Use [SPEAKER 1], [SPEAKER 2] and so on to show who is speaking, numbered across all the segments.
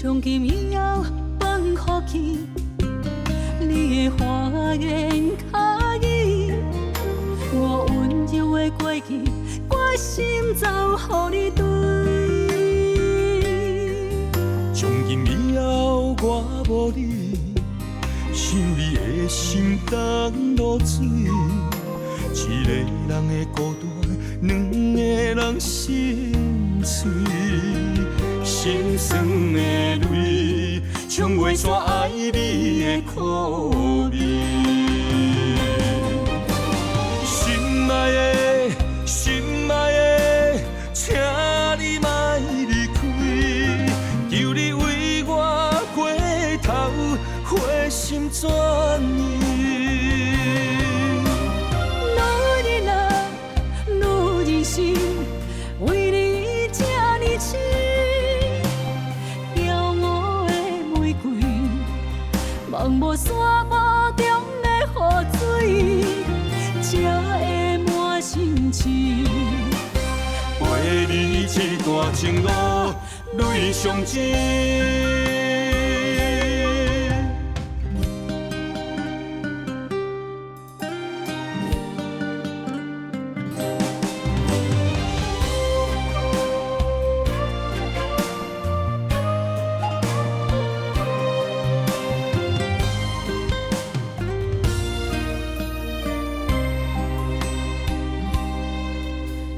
[SPEAKER 1] 從今以後放予去，你的花言巧語，我溫柔的過去，決心走予你追。
[SPEAKER 2] 從今以後我無你，想你的心東落水。一個人的孤單，兩個人心碎。心酸的淚，沖袂散愛你的苦味。心愛的，心愛的，請你莫離開，求你為我回頭，回心轉意。
[SPEAKER 1] 女人啊，女人心，為你這呢癡，驕傲的玫瑰，望無沙漠中的雨水，才會滿身刺。
[SPEAKER 2] 陪你這段情路，淚上真。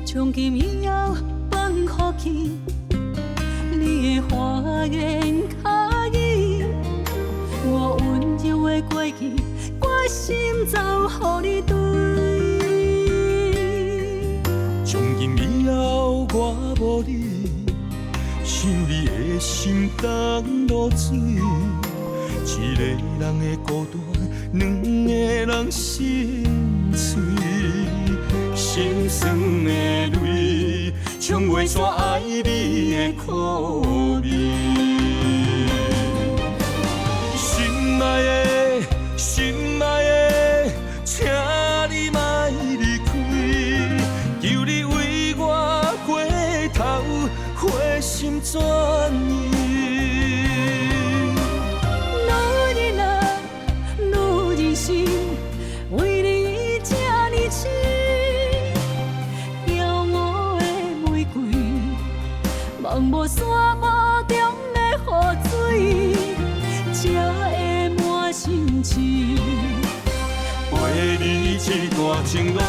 [SPEAKER 1] 從今以後放予去，你的花言巧語，我溫柔的過去，決心走予你追。
[SPEAKER 2] 從今以後我無你，想你的心東落水。一個人的孤單，兩個人心碎。心酸的淚，沖袂散愛你的苦味。心愛的，心愛的，請你莫離開，求你為我回頭，回心轉意。
[SPEAKER 1] 女人啊，女人心，為你這呢癡，驕傲的玫瑰，望無沙漠中的雨水，才會滿身刺。
[SPEAKER 2] 陪你這段情路，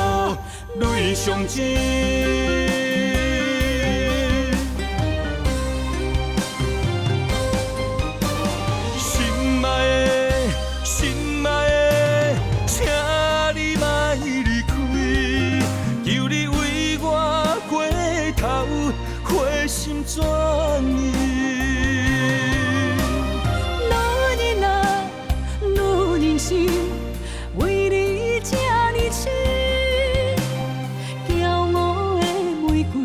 [SPEAKER 2] 淚上真。心愛的，心愛的，請你莫離開，求你為我回頭，回心轉意。
[SPEAKER 1] 女人啊，女人心，為你這呢癡，驕傲的玫瑰，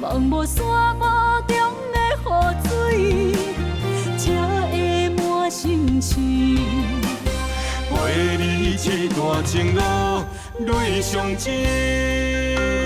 [SPEAKER 1] 望無沙漠中的雨水，才會滿身刺。
[SPEAKER 2] 陪你這段情路，淚上真。